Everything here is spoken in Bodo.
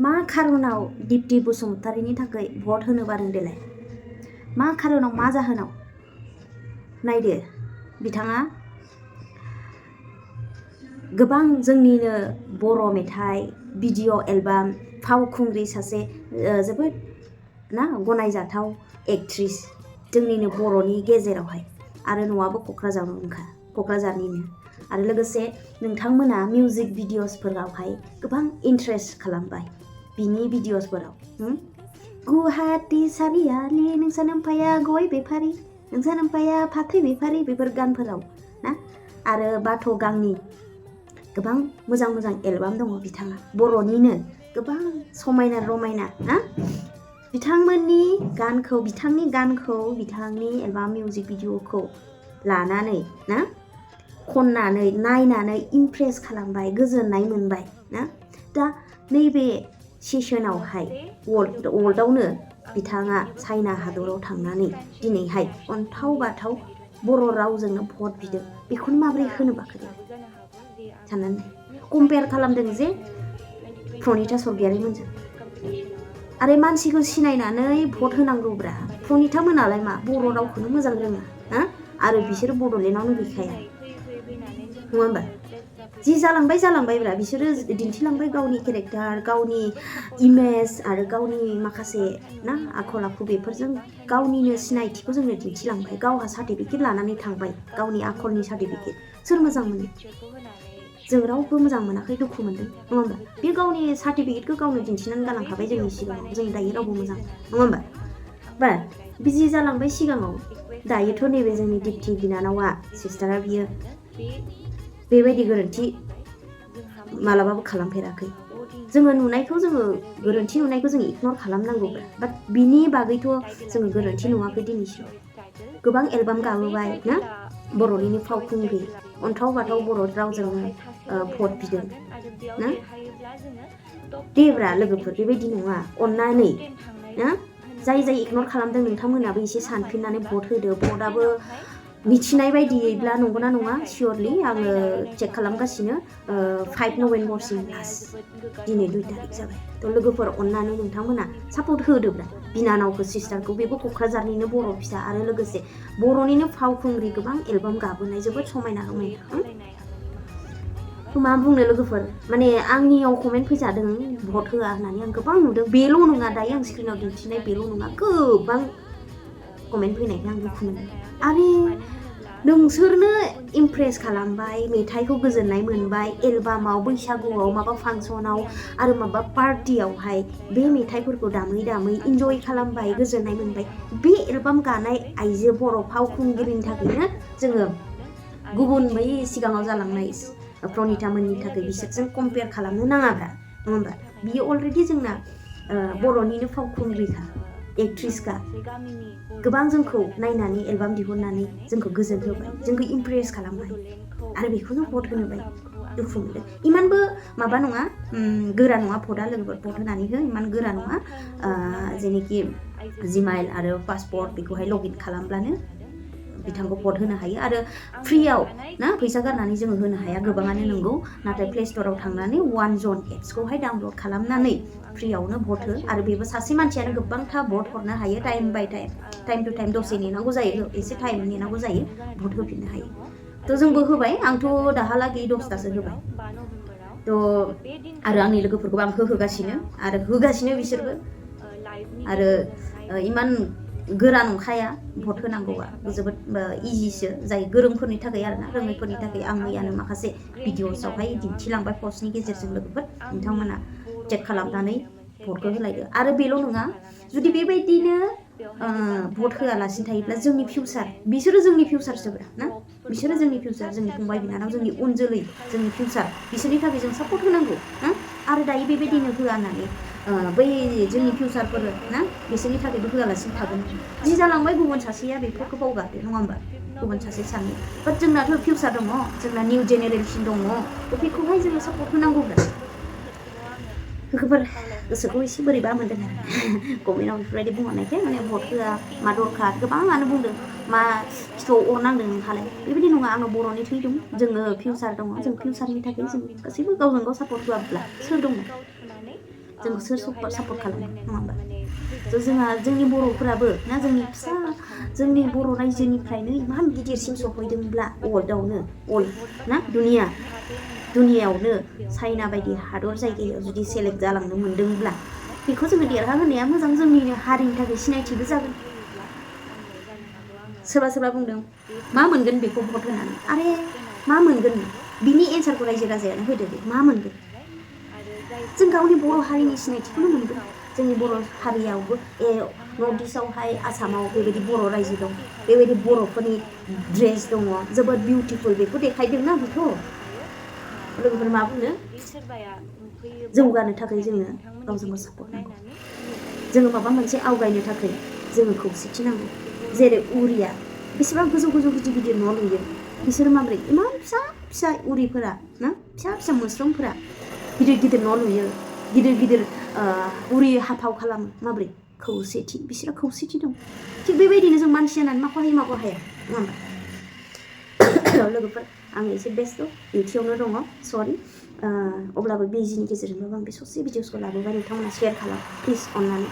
मा खारनाव दिप्ति बसुमतारीनि थाखाय भट होनो बादों देलाय? मा खारनाव, मा जाहोनाव? नायदो बिथाङा गोबां जोंनिनो बर' मेथाइ, भिडिअ एलबाम, फावखुंग्रि सासे जोबोद ना गनायजाथाव एक्ट्रिस जोंनिनो बर'नि गेजेरावहाय आरो न'आबो क'क्राझारनिनो आरो लोगोसे नोंथांमोना मिउजिक भिडिअसफोरावहाय गोबां इन्ट्रेस्ट खालामबाय बिनि भिडिअसफोराव गुवाहाटी सारियालि नोंसा नोम्फाया गय बेफारि नोंसा नोम्फाया फाथै बेफारि बेफोर गानफोराव ना आरो बाथ' गांनि गोबां मोजां मोजां एलबाम दङ बिथाङा बर'निनो गोबां समायना रमायना ना बिथांनि गानखौ बिथांनि एलबाम मिउजिक भिडिअखौ लानानै ना खननानै नायनानै इमप्रेस खालामबाय गोजोननाय मोनबाय ना दा नैबे सेसनावहाय वर्ल्डआवनो बिथाङा चाइना हादराव थांनानै दिनैहाय अन्थाव बाथाव बर' रावजोंनो भट बिदों बेखौनो माबोरै होनो बाखो दे साननानै कम्पेयार खालामदों जे प्रनिता सर्गियारिमोनजों आरो मानसिखौ सिनायनानै भट होनांगौब्रा प्रनिता मोनालाय मा बर' रावखौनो मोजां रोङा आरो बिसोरो बड'लेण्डआवनो गैखाया नङा होमबा जि जालांबायब्रा बिसोरो दिन्थिलांबाय गावनि केरेक्टार गावनि इमेज आरो गावनि माखासे ना आखल आखु बेफोरजों गावनिनो सिनायथिखौ जोंनो दिन्थिलांबाय गावहा सार्टिफिकेट लानानै थांबाय गावनि आखलनि सार्टिफिकेट सोर मोजां मोनो जों रावबो मोजां मोनाखै दुखु मोनदों नङा होमबा बे गावनि सार्टिफिकेटखौ गावनो दिन्थिनानै गालांखाबाय जोंनि सिगाङाव जों दायो रावबो मोजां नङा होमबा बा बिजि जालांबाय सिगाङाव दायोथ' नैबे जोंनि दिप्ति बिनानावा सिस्टारा बियो बेबायदि गोरोन्थि मालाबाबो खालामफेराखै जोङो गोरोन्थि नुनायखौ जों इगनर खालामनांगौ बाट बिनि बागैथ' जोङो गोरोन्थि नुवाखै दिनैसिम गोबां एलबाम गाबोबाय ना बर'निनो फावखुंग्रि अन्थाव बाथाव बर' रावजोंनो भट बिदों ना देब्रा लोगोफोर बेबायदि नङा अन्नानै ना जाय इगनर खालामदों नोंथांमोनाबो एसे सानफिननानै भट होदो भटआबो मिथिनाय बायदियैब्ला नंगौना नङा सियरलि आङो चेक खालामगासिनो 5 नभेम्बरसिम लास्ट दिनै 2 तारिख जाबाय थ' लोगोफोर अन्नानै नोंथांमोना सापर्ट होदोब्रा बिनानावखौ सिस्टारखौ बेबो क'क्राझारनिनो बर' फिसा आरो लोगोसे बर'निनो फावखुंग्रि गोबां एलबाम गाबोनाय जोबोद समायना मा बुंनो लोगोफोर माने आंनियाव कमेन्ट फैजादों भट होआ होननानै आं गोबां नुदों बेल' नङा दायो आं स्क्रिनाव दिन्थिनाय बेल' नङा गोबां कमेन्ट फैनायखौ आं दुखु मोनदों आरो नोंसोरनो इमप्रेस खालामबाय मेथाइखौ गोजोननाय मोनबाय एलबामाव बैसागुआव माबा फांसनाव आरो माबा पार्टियावहाय बे मेथाइफोरखौ दामै दामै इन्जय खालामबाय गोजोननाय मोनबाय बे एलबाम गानाय आइजो बर' फावखुंग्रिनि थाखायनो जोङो गुबुन बै सिगाङाव जालांनाय प्रनिता मोननि थाखाय बिसोरजों कम्पेयार खालामनो नाङाब्रा नङा होमबा बियो अलरेडि जोंना बर'निनो फावखुंग्रिखा एक्ट्रिसखा गोबां जोंखौ नायनानै एलबाम दिहुननानै जोंखौ गोजोन होबाय जोंखौ इमप्रेस खालामबाय आरो बेखौ जों भट होनोबाय दुखु मोनदों इमानबो माबा नङा गोरा नङा भटआ लोगोफोर भट होनानै हो इमान गोरा नङा जेनेखि जिमेल आरो पासपर्ट बेखौहाय लगइन खालामब्लानो बिथांखौ भट होनो हायो आरो फ्रियाव ना फैसा गारनानै जोङो होनो हाया गोबाङानो नंगौ नाथाय प्ले स्ट'राव थांनानै वान जन एप्सखौहाय डाउनलड खालामनानै फ्रियावनो भट हो आरो बेबो सासे मानसियानो गोबांथा भट हरनो हायो time by time to time दसे नेनांगौ जायो एसे टाइम नेनांगौ जायो भट होफिननो हायो थ' जोंबो होबाय आंथ' दाहालागै 10थासो होबाय थ' आरो आंनि लोगोफोरखौबो आं होगासिनो बिसोरबो आरो इमान गोरा नंखाया भट होनांगौआ जोबोद इजिसो जाय गोरोंफोरनि थाखाय आरोना रोङैफोरनि थाखाय आं मैयानो माखासे भिडिअसआवहाय दिन्थिलांबाय पस्टनि गेजेरजों लोगोफोर नोंथांमोना चेक खालामनानै भटखौ होलायदो आरो बेल' नङा जुदि बेबायदिनो भट होआलासिनो थायोब्ला जोंनि फिउचार बिसोरो जोंनि फिउचारसोब्रा ना बिसोरो जोंनि फिउचार जोंनि फंबाय बिनानाव जोंनि उन जोलै जोंनि फिउचार बिसोरनि थाखाय जों सापर्ट होनांगौ ना आरो दायो बेबायदिनो होआ होननानै बै जोंनि फिउचारफोर ना बिसोरनि थाखायबो होआलासिनो थागोन जि जालांबाय गुबुन सासेया बेफोरखौ बावगारदो नङा होमबा गुबुन सासे सानै बाट जोंनाथ' फिउचार दङ जोंना निउ जेनेरेसन दङ बेखौहाय जोङो सापर्ट होनांगौब्रा लोगोफोर गोसोखौ एसे बोरैबा मोनदों आरो कमेन्टआव बेफोरबायदि बुंहरनायखाय माने भट होआ मा दरखार गोबाङानो बुंदों मा खिथुआव अरनांदों नोंहालाय बेबायदि नङा आंनाव बर'नि थै दं जोङो फिउचार दङ जों फिउचारनि थाखाय जों गासैबो गावजों गाव सापर्ट होआब्ला सोर दङ जोंखौ सोर सापर्ट खालामो नङा होमबा थ' जोंहा जोंनि बर'फोराबो ना जोंनि फिसा जोंनि बर' रायजोनिफ्रायनो इमान गिदिरसिम सहैदोंब्ला वर्ल्डआवनो ना दुनियायावनो चाइना बायदि हादर जायगायाव जुदि सेलेक्ट जालांनो मोन्दोंब्ला बेखौ जोङो देरहा होनाया मोजां जोंनिनो हारिनि थाखाय सिनायथिबो जागोन सोरबा बुंदों मा मोनगोन बेखौ भट होनानै आरे मा मोनगोन बिनि एन्सारखौ रायजो राजायानो होदो दे मा मोनगोन जों गावनि बर' हारिनि सिनायथिखौनो मोनगोन जोंनि बर' हारियावबो नर्थ इस्टआवहाय आसामाव बेबायदि बर' रायजो दं बेबायदि बर'फोरनि ड्रेस दङ जोबोद बिउटिफुल बेखौ देखायदोंना बेथ' लोगोफोर मा बुंनो जौगानो थाखाय जोङो गावजों गाव सापर्ट नांगौ जोङो माबा मोनसे आवगायनो थाखाय जोङो खौसेथि नांगौ जेरै उरिया बेसेबां गोजौ गिदिर न' लुयो बिसोरो माबोरै इमान फिसा उरिफोरा ना फिसा मोस्रोमफोरा गिदिर न' लुयो गिदिर उरि हाफाव खालामो माबोरै खौसेथि बिसोरा खौसेथि दं थिग बेबायदिनो जों मानसि जानानै माखौ हाया नङा होमबा लोगोफोर आं एसे बेस्थ' डिउटियावनो दङ सरि अब्लाबो बिजिनि गेजेरजोंबाबो आं बे ससे भिडिअसखौ लाबोबाय नोंथांमोना शेयार खालाम प्लिज अननानै